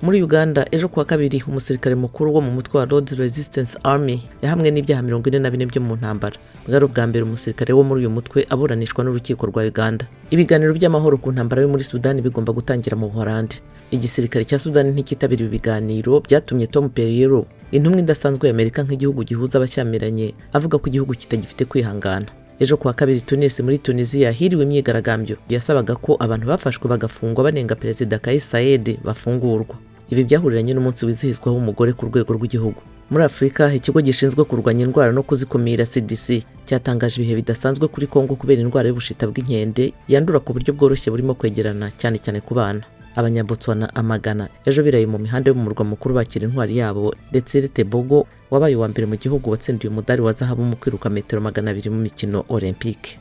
Muri Uganda, ejo kuwa kabiri, umusirikare mukuru wo mu mutwe wa Lord's Resistance Army yahamwe n'ibyaha 44 byo mu ntambara. Bwari ubwa mbere umusirikare wo muri uyu mutwe aburanishwa n'urukiko rwa Uganda. Ibiganiro by'amahoro ku ntambara yo muri Sudani bigomba gutangira mu Buholandi. Igisirikare cya Sudani ntikitabira ibi biganiro. Byatumye Tom Perriello, intumwa idasanzwe ya Amerika nk'igihugu gihuza abashyamiranye, avuga ko igihugu kitagifite kwihangana. Ejo kuwa kabiri, Tunis muri Tunisia hiriwe imyigaragambyo yasabaga ko abantu bafashwe bagafungwa banenga Perezida Kais Saied bafungurwa. Ibi byahuriranye n'umunsi wizihizwaho umugore ku rwego rw'igihugu. Muri Afurika, ikigo gishinzwe kurwanya indwara no kuzikumira, CDC, cyatangaje ibihe bidasanzwe kuri Kongo kubera indwara y'ubushita bw'inkende yandura ku buryo bworoshye burimo kwegerana, cyane cyane ku bana. Abanyabotswana amagana ejo biraye mu mihanda yo mu murwa mukuru bakira intwari yabo Letsile Tebogo, wabaye uwa mbere mu gihugu watsindiye umudari wa zahabu mu kwiruka metero 200 mu mikino olympique.